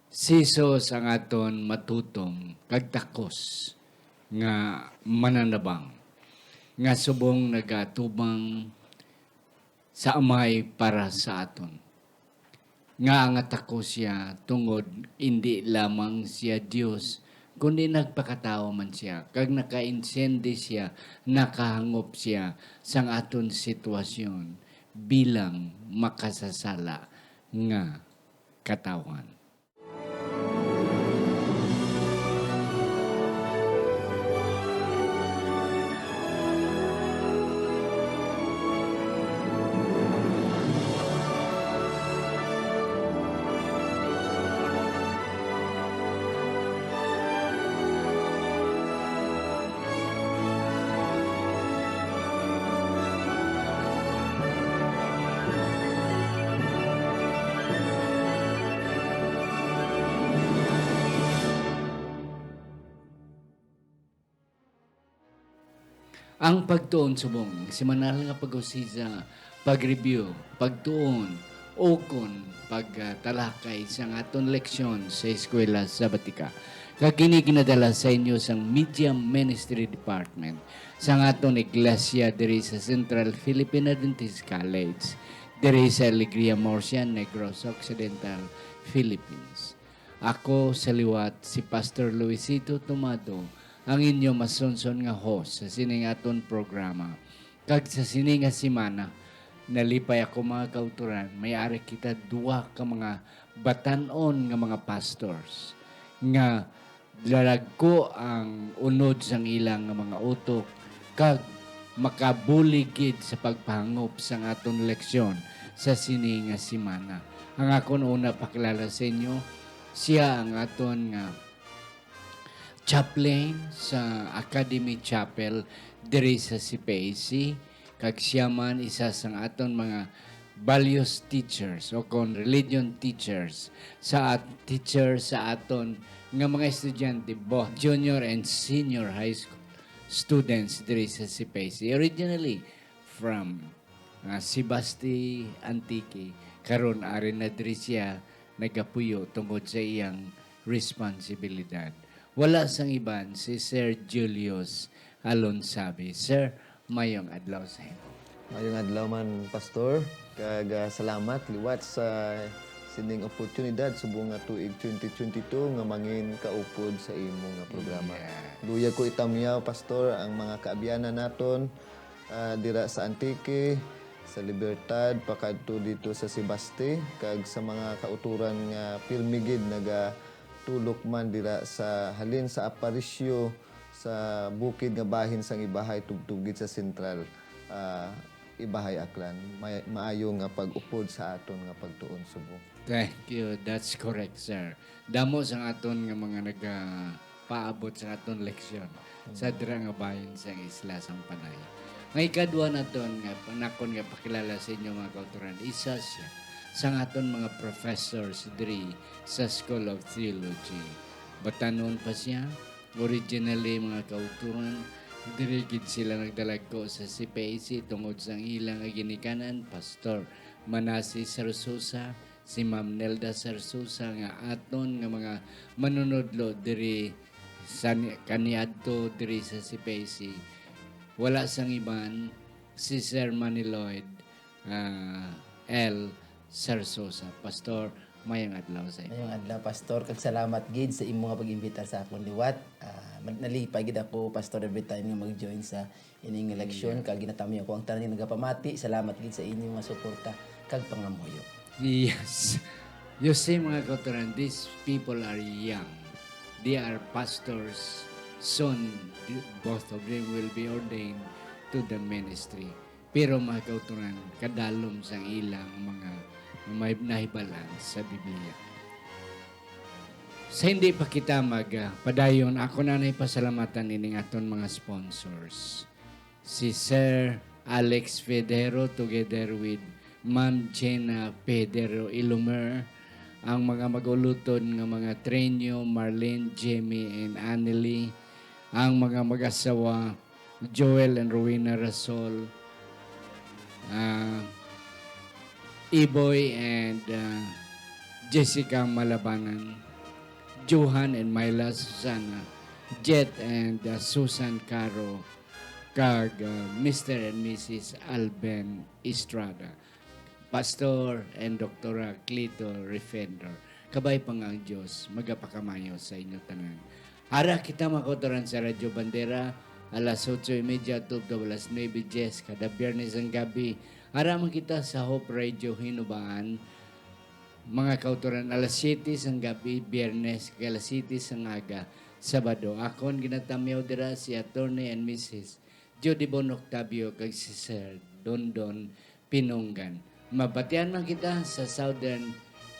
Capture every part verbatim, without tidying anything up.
Si Jesus ang aton matutom kag takos nga mananabang, nga subong nagatubang sa Amay para sa aton. Nga nga takos sia tungod indi lamang sia Dios, kundi nagpakatawo man sia, kag nakaintindi sia, nakahangop sia sang aton sitwasyon bilang makasasala nga katawhan. Ang pagtuon subong semanal nga pag-usisa, pag-review, pagtuon, ukon pagtalakay sang aton leksyon sa Eskwela Sabatika. Kag kini ginadala sa inyo sang Media Ministry Department sang aton iglesia diri sa Central Philippine Adventist College, diri sa Alegria, Murcia, Negros Occidental, Philippines. Ako sa liwat si Pastor Luisito Tomado, ang inyo masunson nga host sa sining aton programa. Kag sa sini nga semana, nalipay ako, mga kautoran, may ari kita duha ka mga batan-on nga mga pastors nga dalagko ang unod sang ila nga mga utok kag makabulig gid sa pagpahangop sang aton leksyon sa sini nga semana. Ang akon una pakilala sa inyo, siya ang aton nga chaplain sa Academy Chapel diri sa C P A C, kag siya man isa sang aton mga values teachers o kon religion teachers sa at-, teacher sa aton nga mga estudyante, both junior and senior high school students diri sa C P A C. Originally from, ah, Sebaste, Antique, karon ari na diri siya nagapuyo tungod sa iyang responsibilidad. Wala sang iban, si Sir Julius Alonsabi. Sir, mayong adlaw sa imo. Mayong adlaw man, Pastor. Kag, ah, salamat liwat sa sining oportunidad subong nga tuig twenty twenty-two nga mangin kaupod sa imo nga programa. Yes. Luya ko itamyaw, Pastor, ang mga kaabyanan naton, ah, dira sa Antique, sa Libertad, pakadto dito sa Sebaste, kag sa mga kauturan nga pirmi gid nagatulok man dira sa halin sa Aparicio, sa bukid nga bahin sang Ibahay, tubtob gid sa sentral, ah, Ibahay, Aklan. May, maayo nga pag-upod sa aton nga pagtuon subong. Thank you. That's correct, sir. Damo sang aton nga mga nagapaabot sa aton leksyon sa dira nga bahin sang Isla sang Panay. Nga ikadwa naton nga panakon nga pakilala sa inyo, mga kautoran, isa siya sang aton mga professors diri sa School of Theology. Batanon pa siya, originally, mga kautoran, diri gid sila nagdalagko sa C P A C tungod sang ila nga ginikanan, Pastor Manasseh Sarsosa, si Ma'am Nelda Sarsosa, nga aton nga mga manunodlo diri sa ni-, kaniadto diri sa C P A C. Wala sang iban, si Sir Manny Lloyd, ah, L Sarsosa. Pastor, mayong adlaw sa inyo. Mayong adlaw, Pastor, kag salamat gid sa imo nga pag-imbitar sa akon liwat. Ah, nalipay gid ako, Pastor, every time nga mag-join sa ining leksyon, kag ginatamyaw ko ang tanan nga nagapamati. Salamat gid sa inyo nga suporta kag pangamuyo. Yes. You see, mga kautoran, these people are young. They are pastors. Soon, th-, both of them will be ordained to the ministry. Pero, mga kautoran, kadalom sang ilang mga may nahibal-an sa Biblia. Sa hindi pa kita mag, ah, padayon, ako na nay pasalamatan ining aton mga sponsors. Si Sir Alex Federo together with Ma'am Jenna Federo Ilumer, ang mga mag-ulutod nga mga trenyo, Marlene, Jamie, and Annelie, ang mga mag-asawa, Joel and Rowena Rasol, ah, Iboy and, ah, Jessica Malabanan, Johan and Myla Susana, Jet and, uh, Susan Caro, kag, uh, Mister and Missus Alben Estrada, Pastor and Doktora Clito Refender. Kabay pa nga ang Dios magapakamayo sa inyo tanan. Ara kita, mga kautoran, sa Radyo Bandera, alas otso y media tubtob alas nuebe dies kada Biyernes sang gabi. Ara man kita sa Hope Radio Hinubaan, mga kautoran, alas siyete sang gabi, Biyernes, kag alas siyete sang aga, Sabado. Akon ginatamyaw dira si Attorney and Missus Judy Bon Octavio kag si Sir Dondon Pinunggan. Mabatian man kita sa Southern,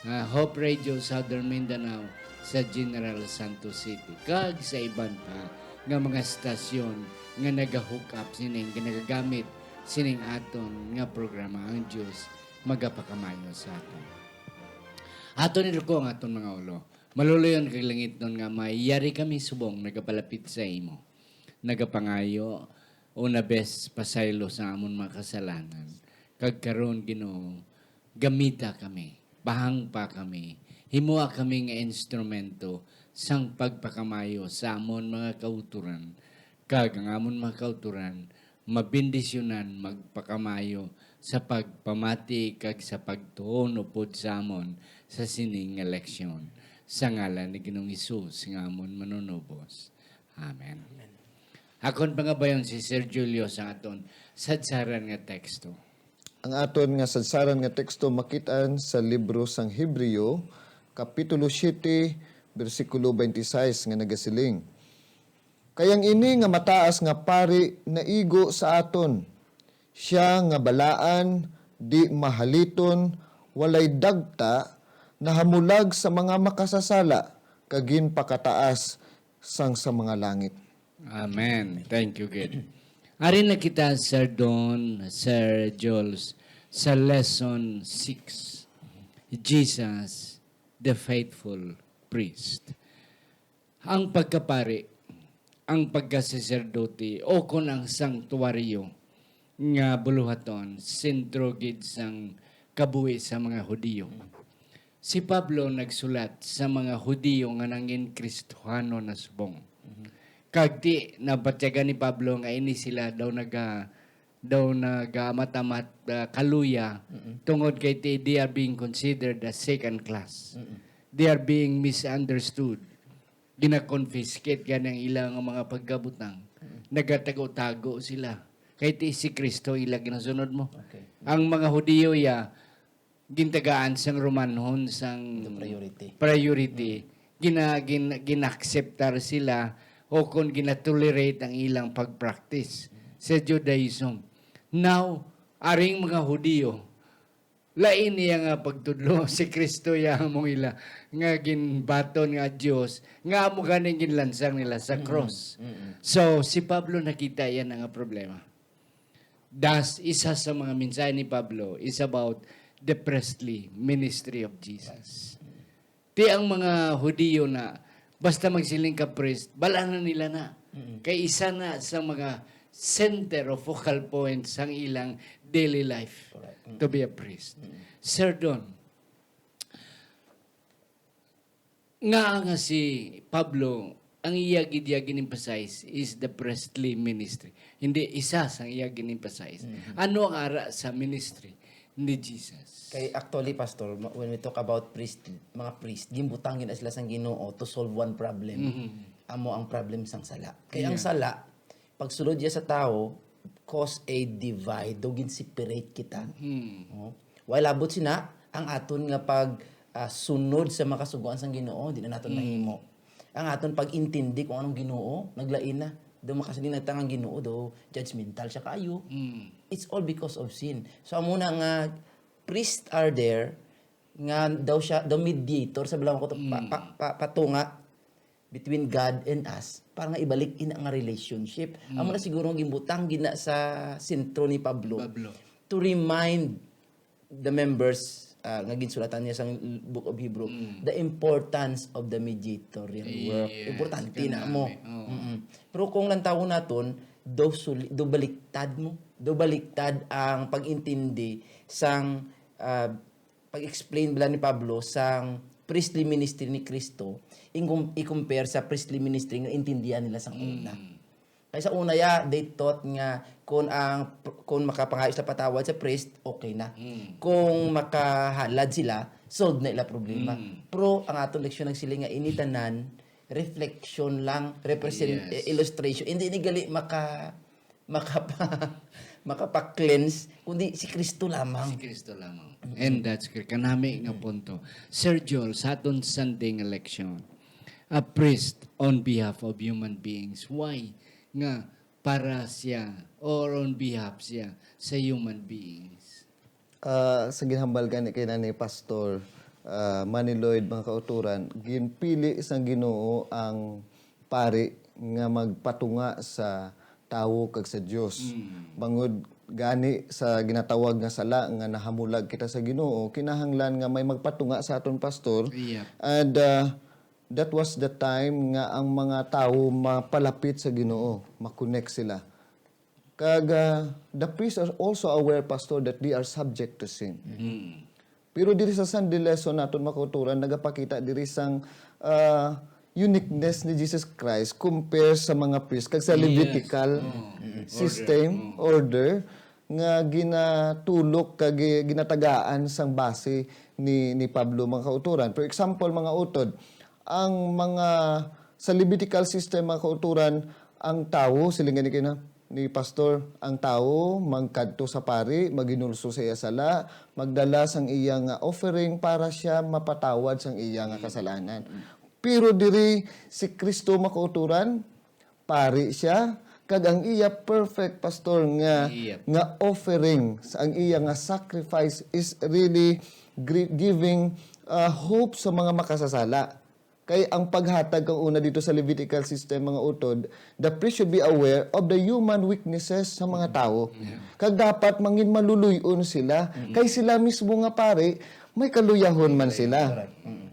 ah, Hope Radio Southern Mindanao, sa General Santos City, kag sa iban pa nga mga stasyon nga nagahook up sining, nga nagagamit sining aton nga programa. Ang Dios magapakamayo sa aton. Aton iduko ang aton mga ulo. Maluluyon kag langitnon nga Amay, yari kami subong nagapalapit sa imo, nagapangayo, una bes pasaylo sa amon mga kasalanan. Kag karon, Ginoo, gamita kami, pahangpa kami, himoa kami nga instrumento sang pagpakamayo sa amon mga kautoran, kag ang amon mga kautoran mabendisyonan magpakamayo sa pagpamati kag sa pagtuon upod sa amon sa sini nga leksyon. Sa ngalan ni Ginoong Hesus nga amon Manunubos. Amen. Amen. Akon pangabayon si Sir Julio sa aton sadsaran nga teksto. Ang aton nga sadsaran nga teksto makit-an sa libro sang Hebreo, Kapitulo siete, bersikulo twenty-six, nga nagasiling, "Kay ang ini nga mataas nga pari naigo sa aton, sia nga balaan, di mahaliton, walay dagta, nahamulag sa mga makasasala, kag ginpakataas sang sa mga langit." Amen. Thank you, gid. Ari na kita, Sir Don, Sir Jules, sa lesson six, Jesus, the faithful priest. Ang pagkapari, ang pagkasaserdote, o kon ang santuaryo nga buluhaton, sentro gid sang kabuhi sa mga Hudiyo. Si Pablo nagsulat sa mga Hudiyo nga nangin Kristohanon na subong. Mhm. Kag ti, nabatyagan ni Pablo nga ini sila daw naga-, daw nagaamat-amat, ah, kaluya, mm-mm, tungod kay ti-, they are being considered as second class. Mm-mm. They are being misunderstood. Gina-confiscate gani ang ilang mga pagkabutang. Mm-mm. Nagatago-tago sila. Kay ti si Kristo ila ginasunod mo. Okay. Ang mga Hudiyo ya, gintagaan sang Romanhon sang priority. Priority. Mm. Gina-, gin-, ginakseptar sila o kon ginatolerate ang ilang pag-practice sa Judaism. Now, aring mga Hudiyo, lain niya nga pagtudlo, si Kristo ya among ila nga ginbaton nga Dios, nga amo ganing ginlansang nila sa, mm-mm, cross. Mm-mm. So, si Pablo nakita yan nga problema. Thus, isa sa mga mensahe ni Pablo is about the priestly ministry of Jesus. Ti ang mga Hudiyo na, basta magsiling ka priest, balanan nila na. Mm-mm. Kay isa na sa mga center o focal point sang ilang daily life, correct, mm, to be a priest. Mm-mm. Sir Don, nga, nga si Pablo, ang iya gid iya gin-emphasize is the priestly ministry. Hindi, isa sang iya gin-emphasize. Mhm. Ano ang ara sa ministry ni Jesus? Kay actually, Pastor, ma-, when we talk about priest, mga priest, ginbutang gid sila sang Ginoo to solve one problem. Mhm. Amo ang problem sang sala. Kay ang, yeah, sala, pagsulod niya sa tawo, cause a divide, daw gin-separate kita. Hmm. Oh. Way labot sina, ang aton nga pag, ah, sunod sa makasugoan sang Ginoo, di na naton, hmm, mahimo. Ang aton pag-intindi kung anong Ginoo, naglain na. Daw makasiling na ta nga ang Ginoo, daw judgmental siya kaayo. Hmm. It's all because of sin. So, amo na nga, priests are there, nga daw siya, daw mediator sa bilang ko to, pa, hmm, pa, pa, patunga between God and us, para nga ibalik ina nga relationship. Mm. Amo na siguro ang ginbutang gina sa sentro ni Pablo, Pablo, to remind the members, ah, nga ginsulatan niya sa Book of Hebrew, mm, the importance of the mediatorial work. Yes, importante na mo. Kanami, oo. Mm-mm. Pero kung lantawon naton, do suli-, do baliktad mo. Do baliktad ang pag-intindi sang, ah, pag-explain bala ni Pablo sang priestly ministry ni Cristo, i-com-, i-compare sa priestly ministry nga intindihan nila sang una. Mm. Kay sa una ya, they thought nga kung ang, kung makapangayo sila patawad sa priest, okay na. Mm. Kung makahalad sila, solved na ila problema. Mm. Pero ang aton leksyon nagsiling nga ini tanan, reflection lang, represent-, Yes. eh, illustration. Hindi ni gali maka-, makapa-, makapa-cleanse, kundi si Kristo lamang. Si Kristo lamang. Mm. And that's correct. Kanami nga Mm. punto. Sir Joel, sa aton Sunday nga leksyon, a priest on behalf of human beings. Why? Nga para siya or on behalf siya sa human beings. Ah, sa ginhambal gani kay na ni Pastor, ah, Manny Lloyd, mga kauturan, ginpili sang Ginoo ang pari nga magpatunga sa tawo kag sa Dios. Mm. Bangod gani sa ginatawag nga sala nga nahamulag kita sa Ginoo, kinahanglan nga may magpatunga sa aton pastor. Yep. And, ah, that was the time nga ang mga tawo mapalapit sa Ginoo, makonek sila. Kag, ah, the priests are also aware, Pastor, that they are subject to sin. Mm. Pero diri sa Sunday lesson naton, mga kauturan, nagapakita diri sang, ah, uniqueness ni Jesus Christ compare sa mga priest kag sa Yes. Levitical Oh. Mm. system, Order. Oh. order, nga ginatulok kag gi-, ginatagaan sang base ni, ni Pablo, mga kauturan. For example, mga utod, ang mga, sa Levitical system, mga kauturan, ang tawo, siling gani kina ni Pastor, ang tawo magkadto sa pari, maghinulsol sa iya sala, magdala sang iya nga offering para siya mapatawad sang iya nga Mm. kasalanan. Mm. Pero diri si Kristo, mga kauturan, pari siya, kag ang iya perfect, Pastor, nga, Yep. nga offering, sa ang iya nga sacrifice is really gri-, giving, uh, hope sa mga makasasala. Kay ang paghatag kang una dito sa Levitical system, mga utod, the priest should be aware of the human weaknesses sa mga tawo. Yeah. Kag dapat mangin maluluy-on sila. Mm. Kay sila mismo nga pari, may kaluyahon man May sila. kaluyahon. Correct. Mm.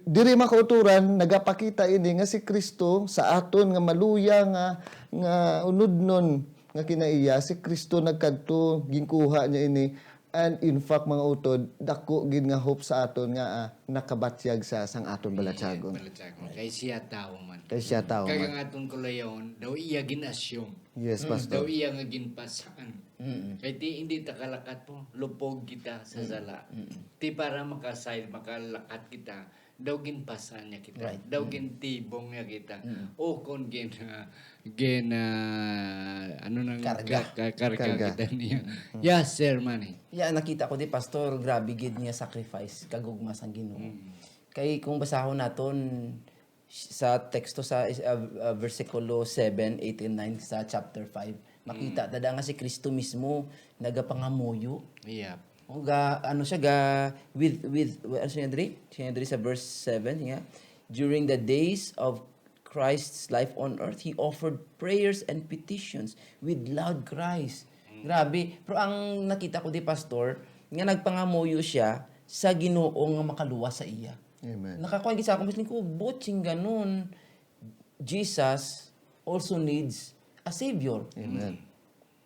Diri, mga kauturan, nagapakita ini nga si Kristo sa aton nga maluya nga, nga unodnon nga kinaiya, si Kristo nagkadto, ginkuha niya ini. And in fact, mga utod, dako gid nga hope sa aton nga, ah, nakabatyag sa sang aton balatyagon. Balatyagon. Kay siya tawo man. Kay siya tawo Kag man. ang aton kalayon, daw iya gin-assume. Yes, Mm. Pastor. Daw iya nga ginpasan. Mm. Kay ti, hindi ta kalakat po, lupog kita sa Mm. sala. Mm. Ti para makasayod, makalakat kita, daw ginpasan niya kita. Right. Daw Mm. gintibong niya kita. Mm. O kon gin-, ah, gin-, ah, ano nang Karga. ka-, ka-, karga Karga. kita niya. Mm. Yes, Sir Manny. Ya, nakita ko di, Pastor, grabe gid nga sacrifice, kagugma sang Ginoo. Mm. Kay kung basahon naton sa teksto sa, ah, ah, bersikulo seven, eight, and nine sa chapter five, makita Mm. ta da nga si Kristo mismo nagapangamuyo. Yep. O ga, ano siya, ga, with, with, ano siya diri? Siya diri sa verse seven, nga, "During the days of Christ's life on earth, he offered prayers and petitions with loud cries." Mm. Grabe. Pero ang nakita ko di, Pastor, nga nagpangamuyo siya sa Ginoo nga makaluwas sa iya. Amen. Nakakuha gid sa akon, mas ko, "Buot sing ganun, Jesus also needs a Savior." Amen. Mm.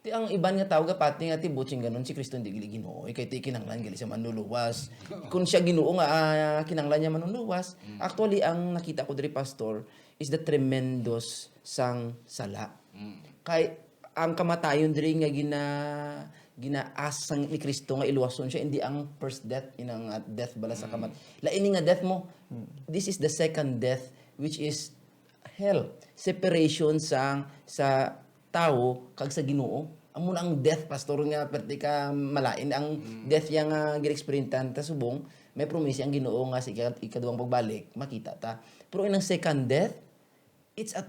Ti ang iban nga tawo gapati nga ti buot sing ganun, si Kristo hindi gali Ginoo, eh, kay ti kinahanglan gali siya manluluwas. Kung siya Ginoo nga, ah, kinahanglan niya manluluwas, Mm. actually, ang nakita ko diri, Pastor, is the tremendous sang sala. Mm. Kay ang kamatayon diri nga gina-, gina-ask sang ni Kristo nga iluwason siya, hindi ang first death, inang, ah, death bala sa Mm. kamat-, lain ni nga death mo. Mm. This is the second death, which is hell, separation sa, sa tawo kag sa Ginoo. Amo na ang death, Pastor, nga perti ka malain. Ang Mm. death yang, ah, gin-experiencean ta subong, may promise ang Ginoo nga sa ika-, ikaduhang pagbalik, makita ta. Pero inang second death, it's a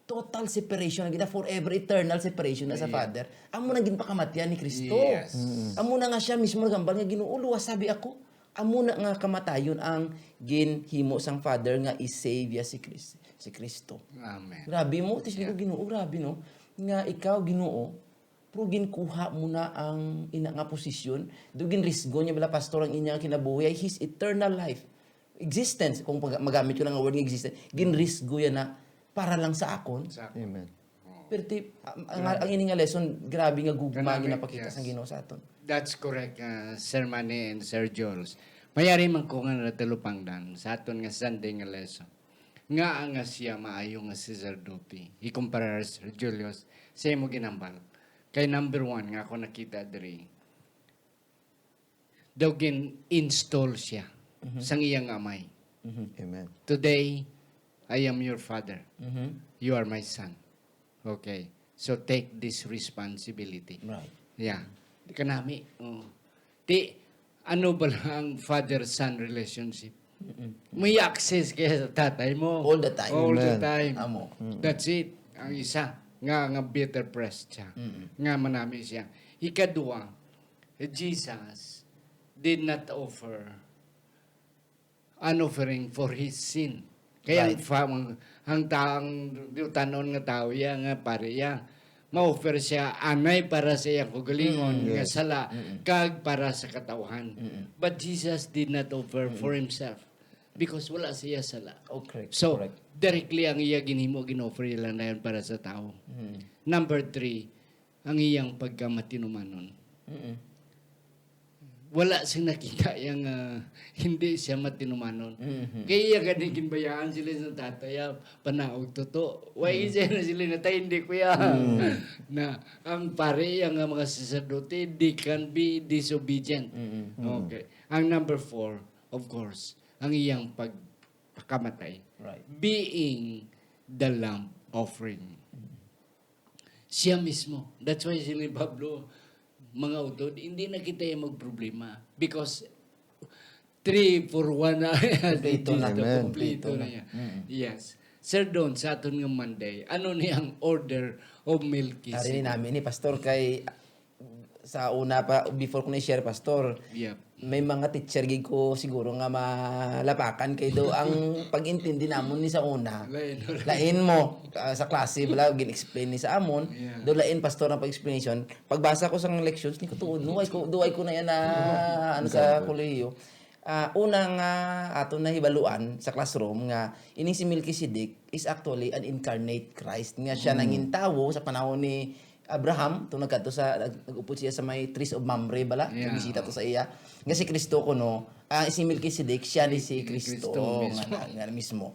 total separation na gid, forever, eternal separation na sa Yeah. Father. Amo na ginpakamatyan ni Kristo. Yes. Mm. Amo na nga siya mismo naghambal nga, "Ginoo, luwas sabi ako." Amo na nga kamatayon ang ginhimo sang Father nga i-save ya si Kris-, si Kristo. Amen. Grabe mo, tis Yeah. ko, Ginoo, grabe, no? Nga ikaw, Ginoo, pero ginkuha mo na ang ina nga posisyon. Do ginrisgo niya bala, Pastor, ang inya nga kinabuhi, his eternal life, existence, kung pag-, magamit ko lang ang word nga existence, ginrisgo yan na para lang sa akon. Sa Amen. Oo. Pero ti, ang, ang, Grabe. ang ini nga lesson, grabe nga gugma Grabe, ginapakita yes. sa Ginoo sa aton. That's correct, uh, Sir Manny and Sir Jules. Mayari man ko nga natalupangdan sa aton nga Sunday nga lesson, nga nga siya maayo nga sacerdote, ikumparar, Sir Julius, sa imo ginambal. Kay number one nga ako nakita diri, daw gin-install siya Mhm. sang iyang amay. Mhm. Amen. "Today, I am your father. Mhm. You are my son." Okay. So take this responsibility. Right. Yeah. Di ka nami. Oh. Ti, ano ba lang ang father-son relationship? Mm-mm. May access kaya sa tatay mo. All the time. All the Amen. time. Amo. Mm. That's it. Ang isa, nga, nga bitter press siya. Mm-mm. Nga manami siya. Ikadua, Jesus did not offer an offering for his sin. Kaya ang Right. fa-, ang, ang taang diutanon nga tawo iya nga pari iya, ma-offer siya anay para sa iyang kaugalingon Mm. nga Yes. sala Mm. kag para sa katawhan. Mm. But Jesus did not offer Mm. for himself because wala siya sala. Oh, correct. So, Correct. directly ang iya ginhimo, gin-offer niya lang dayon para sa tawo. Mm. Number three, ang iyang pagkamatinumanon. Mm. Wala sing nakita yang, ah, hindi siya matinumanon. Mhm. Kaya iya gani ginbayaan sila sa tatay, ah, panaog tuto. Why Mm. is na sila natay? Hindi ko yan. Mm. Na ang pare, ang mga sacerdote, they can be disobedient. Mm. Okay. Ang number four, of course, ang iyang pagpakamatay. Right. Being the lamb offering. Mm. Siya mismo. That's why si ni Pablo, mga utod, hindi na kita yung magproblema. Because three for one na. Kompleto na. Amen. Kompleto Kompleto na na. Yan. Mm. Yes. Sir Don, sa aton nga Monday, ano ni ang order of Melchizedek? Ari ni namin ni Pastor kay sa una pa, before ko na i-share, Pastor, Yep. may mga teacher gid ko siguro nga malapakan kay do ang pag-intindi namon ni sa una, Lain, no? lain mo, ah, sa klase bala, gin-explain ni sa amon, Yeah. do lain, Pastor, ang pag-explanation. Pagbasa ko sa leksyon, ni ko tuod, no, ay ko, do ay ko na yan na, ano, sa Grabe. kolehiyo. Ah, una nga aton nahibaluan sa classroom nga ining si Melchizedek is actually an incarnate Christ, nga siya Mm. nangin tawo sa panahon ni Abraham, to nagkadto sa, nag-, nag-upod siya sa may trees of Mamre bala, Yeah. nagbisita to sa iya. Nga si Kristo kuno, ah, si Melchizedek, siya ni si Ni Kristo Kristo nga mismo. na, nga mismo.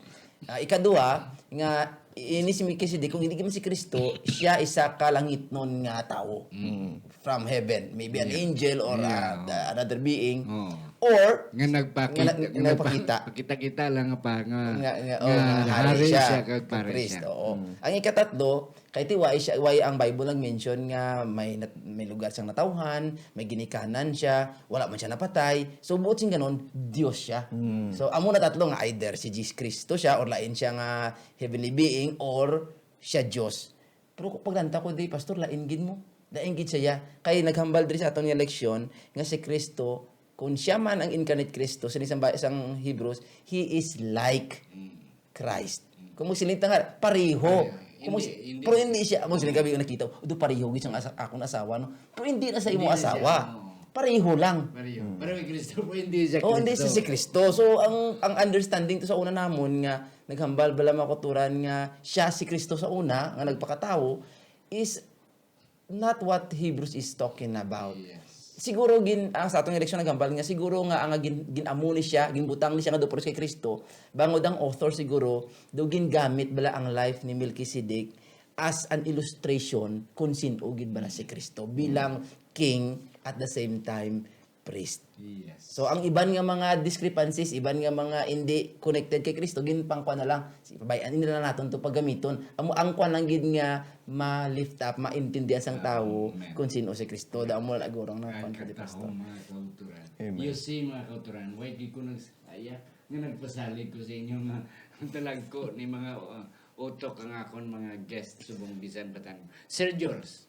Ah, ikadua, nga ini si Melchizedek, kung hindi man si Kristo, siya isa ka langitnon nga tawo Mm. from heaven. Maybe an Yeah. angel or, Yeah. uh, the, another being. Oh. Or, Nga nagpakita, nga nag-, nga nagpa-, nagpakita. pakita-kita lang nga pa, nga, Nga, nga, oh, nga nga hari hari siya, siya, kag kag pare priest, siya. oo. Mm. Ang ikatatlo, kay ti why siya, why ang Bible nag-mention nga may nat-, may lugar siyang natawhan, may ginikanan siya, wala man siya napatay. So, buot sing ganon, Dios siya. Mm. So, amo na tatlo nga either si Jesus Cristo siya or lain siya nga heavenly being or siya Dios. Pero kung paglantaw ko di, Pastor, lain gid mo. Lain gid siya. Kay naghambal diri sa aton nga leksyon nga si Kristo, kung siya man ang incarnate Kristo, sa isang ba-, isang Hebrews, he is like Mm. Christ. Mm. Kung magsiling ta nga, pareho. Pareho. Kung Hindi, mag-, hindi. pero hindi siya, kung siling ka, nakita, "Do pareho gid sang asa-, akong asawa, no?" Pero hindi na sa imo Hindi na siya, asawa. oo. Pareho lang. Pareho. Mm. Pareho kay Kristo, pero hindi siya Oh, hindi Kristo. siya si Kristo. So, ang, ang understanding to sa una namon nga naghambal bala mga kauturan nga siya si Kristo sa una, nga nagpakatawo, is not what Hebrews is talking about. Yes. Siguro gin-, ang sa atong leksyon naghambal nga siguro nga ang gin-, gin-amo ni siya, ginbutang ni siya nga do pares kay Kristo, bangod ang author siguro do gingamit bala ang life ni Melchizedek as an illustration kung sin-o gid bala si Kristo bilang king at the same time priest. Yes. So, ang iban nga mga discrepancies, iban nga mga hindi connected kay Kristo, ginpangkuan na lang. Si, pabayaan nila naton to paggamiton. Amo, ang kuan lang gid nga ma-lift up, maintindihan sang tawo Amen. kung sin-o si Kristo. Damo na guro ang Ang nakuan ko di, katahom, Pastor. mga kauturan. Amen. You see, mga kauturan, why di ko nag-, aya, nga nagpasalig ko sa inyo nga ang talagko ni mga, uh, utok ang akon mga guest subong bisan batan. Sir Jules.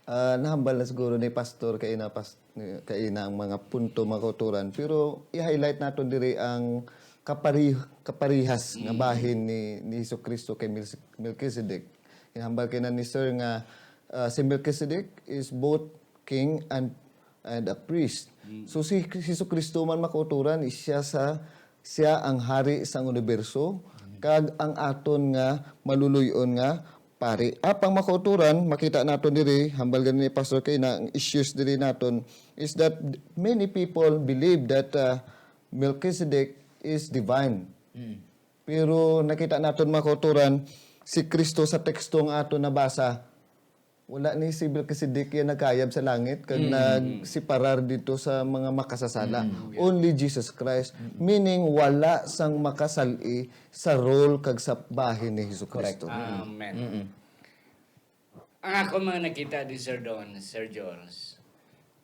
Ah, nahambal na siguro ni Pastor kaina, pas-, kaina ang mga punto, mga kauturan. Pero i-highlight naton diri ang kapari-, kaparihas nga Mm. bahin ni, ni Jesu-Cristo kay Mil-, Melchizedek. Ginhambal kaina ni Sir nga, ah, si Melchizedek is both king and, and a priest. Mm. So, si Kri-, Jesu-Cristo man, mga kauturan, is siya sa, siya ang hari sang universo, Mm. kag ang aton nga maluluy-on nga pari. Apang, mga kauturan, makita naton diri, hambal gani ni Pastor kaina, ang issues diri naton is that many people believe that, uh, Melchizedek is divine. Mm. Pero nakita naton, mga kauturan, si Kristo sa teksto nga ato nabasa, wala ni si Melchizedek iya nagkayab sa langit kag Mm. nagseparar dito sa mga makasasala. Mm. Only Jesus Christ. Mm. Meaning, wala sang makasal-i sa role kag sa bahin ni Jesucristo. Correct. Amen. Mm-mm. Ang ako mga nakita di Sir Don, Sir George,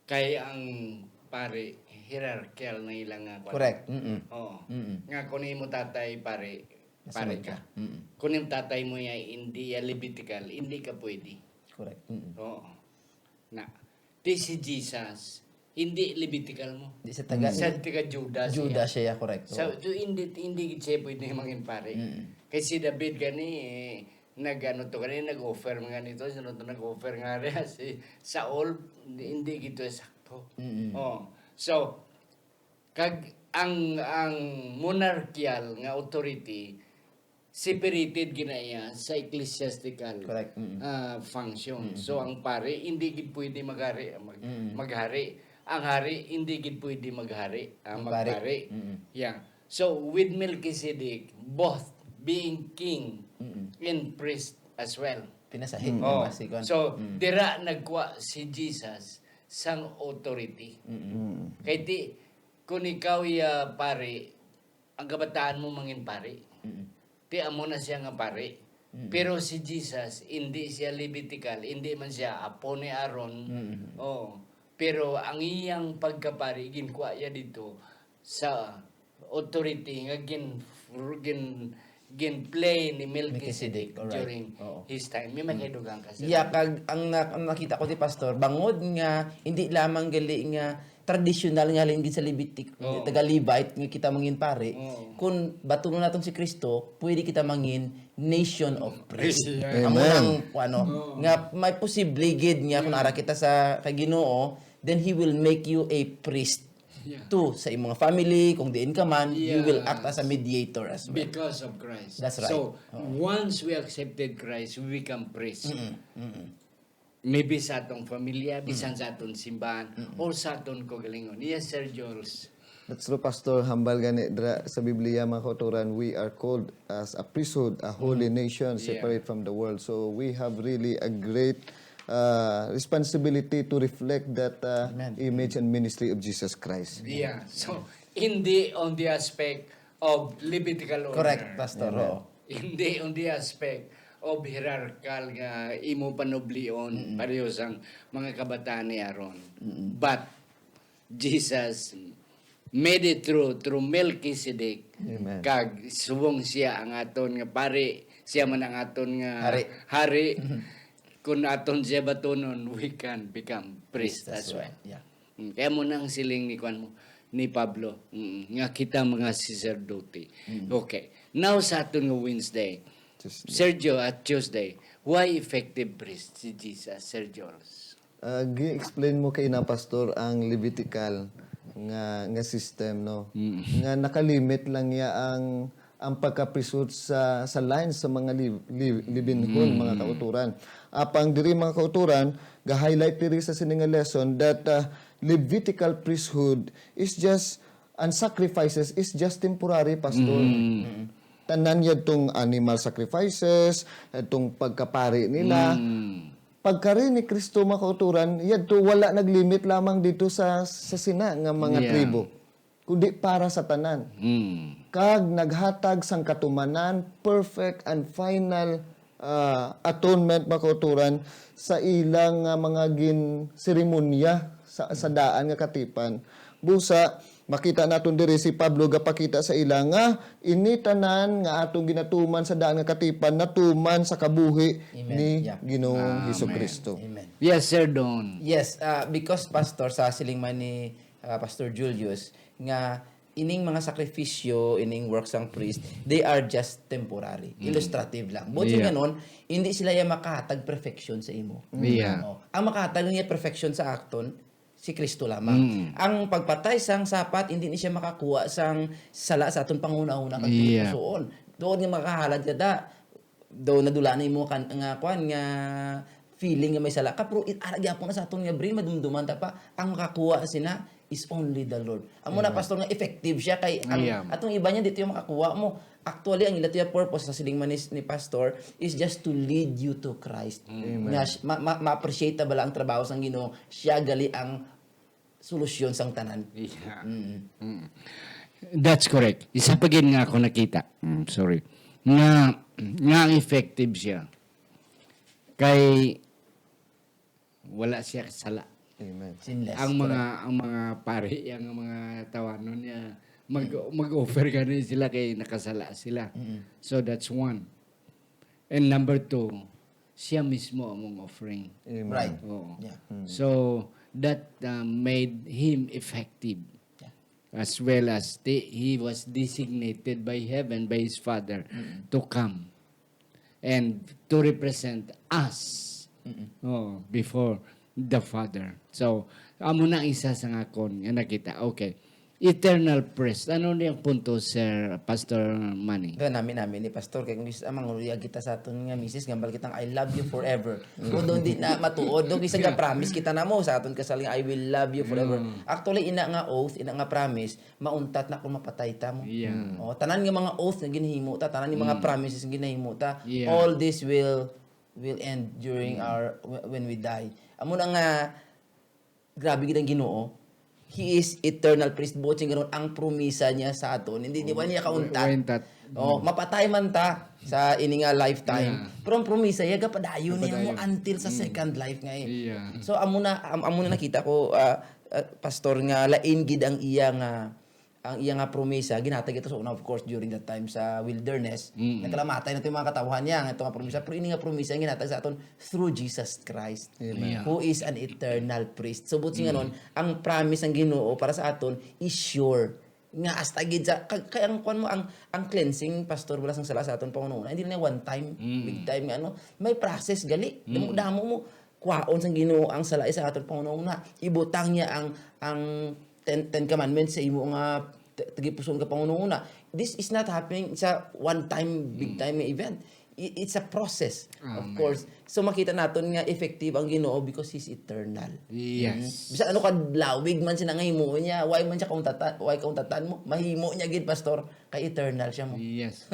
kay ang pari, hierarchical na ilang nga kwan. Correct. Mm-mm. Oo. Mm-mm. Nga kung imo tatay, pari, Nasa pari man ka. Ka. Mm-mm. Kung imo tatay mo ya, hindi ya Levitical, hindi ka pwede. Correct. Mm-mm. Oo. Na, ti si Jesus, hindi Levitical mo. Di sa taga- Sa taga Juda siya. Juda siya, correct. Sa, Oo. so, hindi, hindi siya pwede mangin pari. Mm. Kay si David gani, eh, nag-ano to gani, nag-offer man gani to, sino to nag-offer nga rin? Si Saul, hindi, hindi gito sakto. Mm-mm. Oh. So, kag ang, ang monarchical nga authority, separated gina iya sa ecclesiastical, Correct. Mm-mm. ah, function. Mm-mm. So, ang pari, hindi gid pwede maghari, mag-, Mm-mm. maghari. Ang hari, hindi gid pwede maghari, ah, Magpari. magpari. Mm-mm. Yeah. So, with Melchizedek, both being king Mm-mm. and priest as well. Pinasahi Mm. nga Oh, basi kon- so, Mm. dira nagkuha si Jesus sang authority. Mm-mm. Mm. Kay ti, kung ikaw iya pari, ang kabataan mo mangin pari. Mm. Ti amo na siya nga pari. Mm. Pero si Jesus, hindi siya Levitical, hindi man siya apo ni Aaron. Mm. Oo. Pero ang iyang pagkapari, ginkuha iya dito sa authority nga gin-, gin-, gin-play ni Melchizedek Melchizedek, alright. during Oo. his time. May Mm. makidugang ka sa Yeah, kag ang na-, ang nakita ko ni Pastor, bangod nga hindi lamang gali nga tradisyonal nga halin gid sa Levitic-, Oo. taga Levite nga kita mangin pari, Oo. kung batunon naton si Kristo, pwede kita mangin nation of priests. Yes, yeah. Amo Amen. nang, ano, Oo. nga may posible gid nga kung Yeah. ara kita sa kay Ginoo, then He will make you a priest Yeah. to sa imong family, kung diin ka man, you will act as a Yes. mediator as well. Because of Christ. That's right. So, Oo. once we accepted Christ, we become priests. Mm-mm, mm-mm. Maybe sa atong pamilya, Mm. bisan sa atong simbahan, Mm. or sa atong kaugalingon. Yes, Sir Jules. That's true, Pastor. Hambal gani dra sa Biblia, mga kauturan, we are called as a priesthood, a holy Mm. nation, Yeah. separate from the world. So, we have really a great, uh, responsibility to reflect that, uh, Amen. image and ministry of Jesus Christ. Yeah. So, hindi on the aspect of Levitical order. Correct, Pastor. Amen. Oo. Hindi on the aspect of hierarchical nga imo panublion Mm-mm. pareho sang mga kabataan ni Aaron. Mm-mm. But Jesus made it through, through Melchizedek. Amen. Kag subong siya ang aton nga pari, siya man ang aton nga Hari. hari. Kung aton siya batunon, we can become priest Priest as as well. well. Yeah. Mm, kaya mo nang siling ni kwan mo, ni Pablo, mm, nga kita mga sacerdote. Mm. Okay. Now sa aton nga Wednesday, Tuesday. Sergio, at Tuesday, why effective priest si Jesus, Sergio? Ah, gi-explain mo kay na, Pastor, ang Levitical nga, nga system, no? Mm. Nga nakalimit lang niya ang, ang pagkapriesthood sa, sa line sa mga li-, li-, libinhon, Mm. mga kauturan. Apang diri, mga kauturan, ga-highlight diri sa sini nga lesson that, ah, Levitical priesthood is just, and sacrifices is just temporary, Pastor. Mm. Mm. Tanan yadtong animal sacrifices, yadtong pagkapari nila. Mm. Pagkari ni Kristo, mga kauturan, yadto wala naglimit lamang dito sa, sa sina nga mga Yeah. tribo, kundi para sa tanan. Mm. Kag naghatag sang katumanan, perfect and final, ah, atonement, mga kauturan, sa ilang, ah, mga gin-, seremonya sa, sa daan nga katipan. Busa, makita naton diri si Pablo gapakita sa ila nga ini tanan nga atong ginatuman sa daan nga katipan natuman sa kabuhi Amen. ni Yeah. Ginoong Amen. Jesucristo. Amen. Yes, Sir Don. Yes, ah, because, Pastor, sa siling man ni, ah, Pastor Julius, nga ining mga sakripisyo, ining works sang priest, they are just temporary, Mm. illustrative lang. But yung Yeah. ganon, hindi sila yung makahatag perfection sa imo. Yeah. Oh, ang makahatag niya perfection sa akton, si Kristo lamang. Mm. Ang pagpatay sang sapat, hindi ni siya makakuha sang sala sa aton panghunahuna kag Yeah. pusoon. Doon nga makahalad ka da, daw nadula na imo kan, nga, kwan, nga feeling nga may sala ka, pero it-, ara gyapon na sa aton nga brain, madumduman ta pa, ang makakuha sina, is only the Lord. Amo na, Amen. Pastor, nga effective siya kay ang Yeah. atong iba niya dito yung makakuha mo. Actually, ang ila tuya purpose sa siling man ni, ni Pastor is just to lead you to Christ. Amen. Nga si-, ma-, ma-, ma-appreciate ta bala ang trabaho sang Ginoo, siya gali ang solusyon sang tanan. Yeah. Mm. Mm. That's correct. Isa pa gid nga ako nakita. Mm, sorry. Nga, nga effective siya. Kay wala siya sala. Amen. Sinless, Ang mga, correct. ang mga pare, ang mga tawanon niya, mag, mag-offer gani sila kay nakasala sila. Mm. So that's one. And number two, siya mismo among offering. Amen. Right. Oo. Yeah. Mm. So that, uh, made him effective. Yeah. As well as the, he was designated by heaven, by his Father, Mm. to come and to represent us, Mm-mm. oh, before the Father. So, amo na isa sa nga akon nga nakita. Okay. Eternal priest. Ano ni ang punto, Sir Pastor Manny? Kaya namin, namin ni Pastor, kay kung bisa, manguluyag kita sa aton nga misis, gambal kitang, "I love you forever." Kung doon di na matuod, doon isa Yeah. ga-promise kita na mo sa aton kasal nga, "I will love you forever." Mm. Actually, ina nga oath, ina nga promise, mauntat na kung mapatay ta mo. Yeah. Mm. Oh, tanan nga mga oath nga ginahimo ta, tanan nga mga Mm. promises nga ginahimo ta, Yeah. all this will, will end during Mm. our, wh-, when we die. Amo na nga, grabe gid ang Ginoo. He is eternal priest. Buot sing ganaon, ang promisa niya sa aton, hindi, di ba Oh, niya kauntat? wa-, waintat. Oh, Mm. mapatay man ta sa ini nga lifetime. Yeah. Pero ang promisa niya, gapadayon niya mo Gapadayon. until sa Mm. second life nga eh. Yeah. So, amo na, am-, amo na nakita ko, ah, ah, Pastor, nga lain gid ang iya nga, ang iya nga promisa, ginhatag ito sa una, of course, during that time sa wilderness. Mm. Nagkalamatay na ito yung mga katawhan niya, nga ito nga promisa. Pero ini nga promisa, ang ginhatag sa aton through Jesus Christ, Amen. Yeah. who is an eternal priest. So, buot sing Mm. ganaon, ang promise ang Ginoo para sa aton is sure. Nga hasta gid sa, ka-, kaya ang kuwan mo, ang, ang cleansing, Pastor, wala sang sala sa aton panghunahuna. Hindi na one time, Mm. big time nga ano. May process gali. Mm. Damo-damo mo, kwaon sang Ginoo ang sala sa aton panghunahuna. Ibutang niya ang, ang ten, ten commandments sa imo nga t-, tagipusoon ka panghunahuna. This is not happening sa one time, big Mm. time nga event. I-, it's a process, of Amen. course. So, makita naton nga effective ang Ginoo because He's eternal. Yes. Mm. Bisan ano ka lawig man siya nga himuon niya, why man siya kauntatan, why kauntatan mo? Mahimo niya gid, Pastor, kay eternal siya mo. Yes.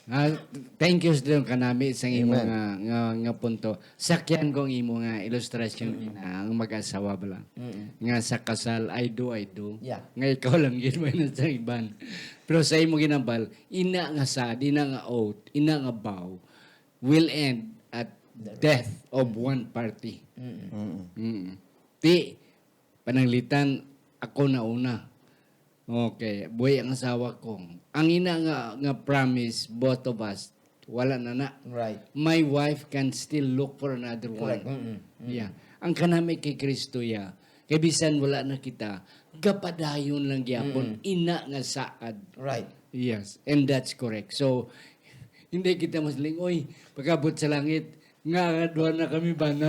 Ah, thank you sa kanami sa imo Amen. nga, nga, nga punto. Sakyan ko ang imo nga ilustrasyon Mm. na ang mag-asawa bala. Mm. Nga sa kasal, "I do, I do." Yeah. Nga ikaw lang gid may na sa iban. Pero sa imo ginambal, ina nga sa, di na nga oath, ina nga vow, will end at The death of one party. Mm. Mm. Mm. Ti, pananglitan, ako na una. Okay, buhi ang asawa ko. Ang ina nga, nga promise, both of us, wala na na. Right. My wife can still look for another Correct. one. Mm-mm. Mm. Yeah. Ang kanami kay Kristo, ya, kay bisan wala na kita, gapadayon lang gyapon, Mm. ina nga saad. Right. Yes, and that's correct. So, hindi kita mas ling, "Oy, pagabot sa langit, nga duha na kami ba na?"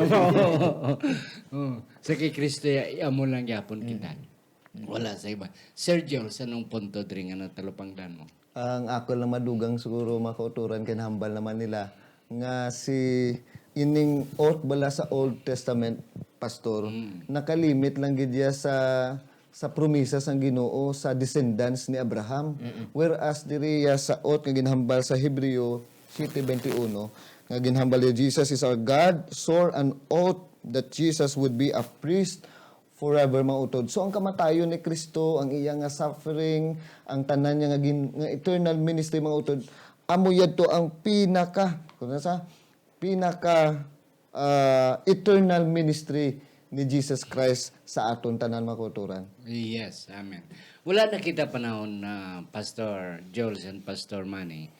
Oh, sa kay Kristo, ya, amo lang gyapon Mm. kita. Mm. Wala sa iba. Sir Joel, sa anong punto diri nga natalupangdan mo? Ang ako lang madugang siguro, mga kauturan, kay nahambal naman nila nga si ining oath bala sa Old Testament, Pastor, Mm. nakalimit lang gid iya sa, sa promisa sang Ginoo sa descendants ni Abraham. Mm-mm. Whereas diri iya sa oath nga ginhambal sa Hebreo siete veintiuno, nga ginhambal ni Jesus is our God, swore an oath that Jesus would be a priest forever, mga utod. So, ang kamatayon ni Kristo, ang iya nga suffering, ang tanan niya nga gin-, nga eternal ministry, mga utod, amo yadto ang pinaka, kung sa pinaka, ah, eternal ministry ni Jesus Christ sa aton tanan, mga kauturan. Yes, amen. Wala na kita panahon na Pastor Jules and Pastor Manny.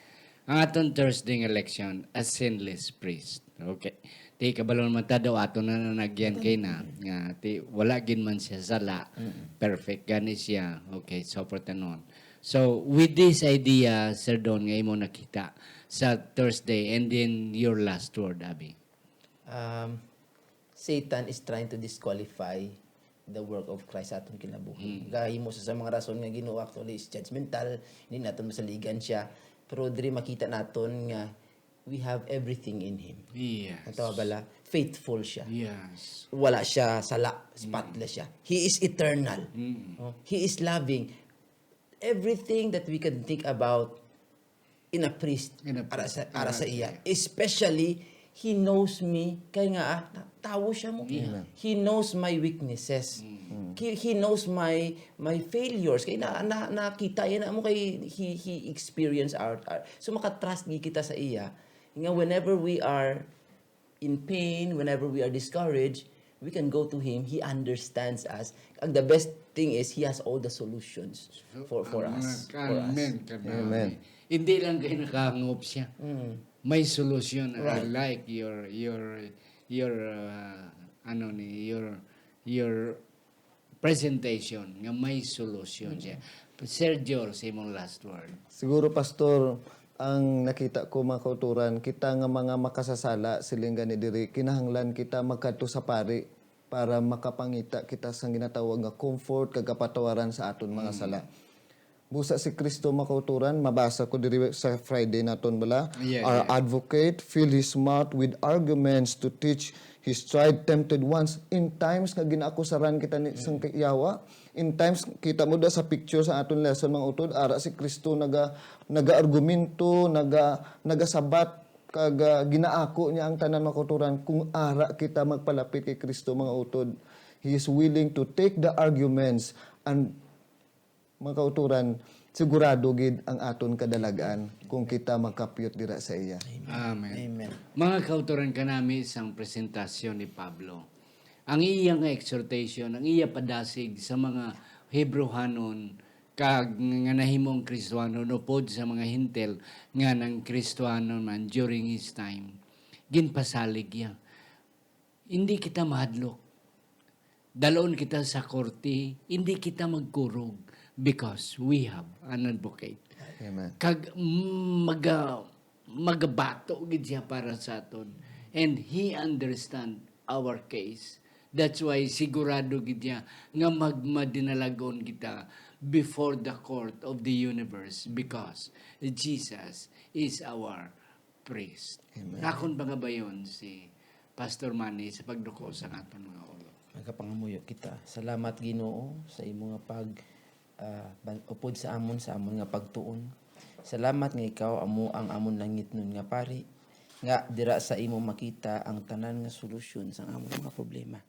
Ang aton Thursday nga leksyon, a sinless priest. Okay. Ti kabalo naman ta daw ato na nanagyan kay na nga ti wala gid man siya sala, Mm. perfect gani siya. Okay, so for tanon. So with this idea, Sir Don, nga imo nakita sa Thursday, and then your last word, Abi. Um, Satan is trying to disqualify the work of Christ sa atong kinabuhi. Mm. Gahimo sa, sa mga rason nga Ginoo actually is judgmental, hindi naton masaligan siya. Pero diri makita naton nga We have everything in Him. Yes. Ang tawag bala, faithful siya. Yes. Wala siya sala, spotless siya. He is eternal. Mm. Oh, He is loving. Everything that we can think about in a priest, In a ara priest. sa, ara sa Ara iya. sa Especially, He knows me. Kaya nga, ah, ta- tawo siya mo. Amen. He knows my weaknesses. Mm. He, he knows my my failures. Kaya na, na, nakita yan mo kay he, he experienced our, our so makatrust gid kita sa iya. Nga whenever we are in pain, whenever we are discouraged, we can go to Him. He understands us. And the best thing is, He has all the solutions for, for Ang us. mga For us. Amen, kanami. Amen. Hindi lang kayo nakahangop siya. Mm. May solusyon. I Right. like your, your, your, uh, ano ni, your, your presentation nga may solusyon siya. Sir Jor, sa imong last word. Siguro, Pastor, ang nakita ko, mga kauturan, kita nga mga makasasala, siling gani diri, kinahanglan kita magkadto sa pari para makapangita kita sang ginatawag nga comfort kag kapatawaran sa aton mga sala. Busa si Kristo, mga kauturan, mabasa ko diri sa Friday naton bala, Yeah, "Our yeah. advocate fill his mouth with arguments to teach his tried, tempted ones." In times nga ginaakusaran kita ni sang Yawa, in times kita mo da sa picture sa aton lesson, mga utod, ara si Kristo naga nagaargumento, naga nagasabat kag ah, ginaako niya ang tanan, mga kauturan, kung ara kita magpalapit kay Kristo, mga utod. He is willing to take the arguments and, mga kauturan, sigurado gid ang aton kadalag-an kung kita magkapyot dira sa iya. Amen. Amen. Mga kauturan, kanami sang presentasyon ni Pablo. Ang iya nga exhortation, ang iya padasig sa mga Hebrehanon kag nga nahimong Kristiyanon upod sa mga Hentil nga nang Kristiyanon man during his time, ginpasalig niya. Hindi kita mahadlok. Dalon kita sa korte, hindi kita magkurog because we have an advocate. Amen. Kag mm, maga, magabato gid siya para sa aton. And he understand our case. That's why sigurado gid niya nga magmadinalagon kita before the court of the universe because Jesus is our priest. Amen. Akon pangabayon si Pastor Manny sa pagduko sa aton mga ulo. Magapangamuyo kita. Salamat, Ginoo, sa imo nga pag ah, ban- upod sa amon, sa amon nga pagtuon. Salamat nga ikaw amo ang amon langitnon nga pari, nga dira sa imo makita ang tanan nga solusyon sang amon mga problema.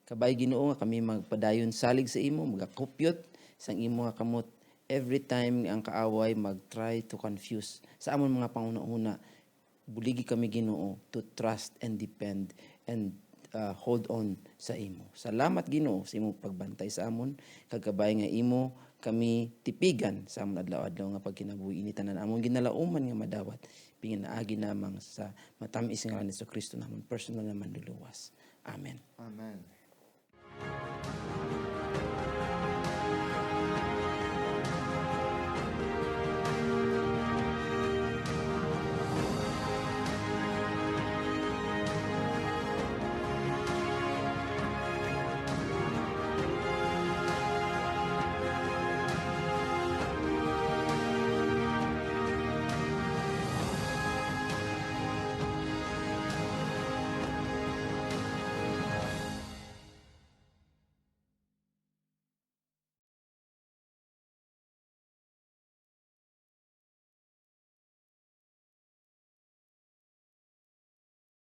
Kabay, Ginoo, nga kami magpadayon salig sa imo, magakupyot sang imo nga kamot every time nga ang kaaway mag-try to confuse sa amon mga panghunahuna. Buligi kami, Ginoo, to trust and depend and uh, hold on sa imo. Salamat, Ginoo, sa imo pagbantay sa amon, kag kabay nga imo kami tipigan sa amon adlaw-adlaw nga pagkinabuhi. Ini tanan amon ginalauman nga madawat, pinaagi namang sa matamis nga ngalan ni Jesu-Cristo, namon personal nga Manluluwas. Amen. Amen.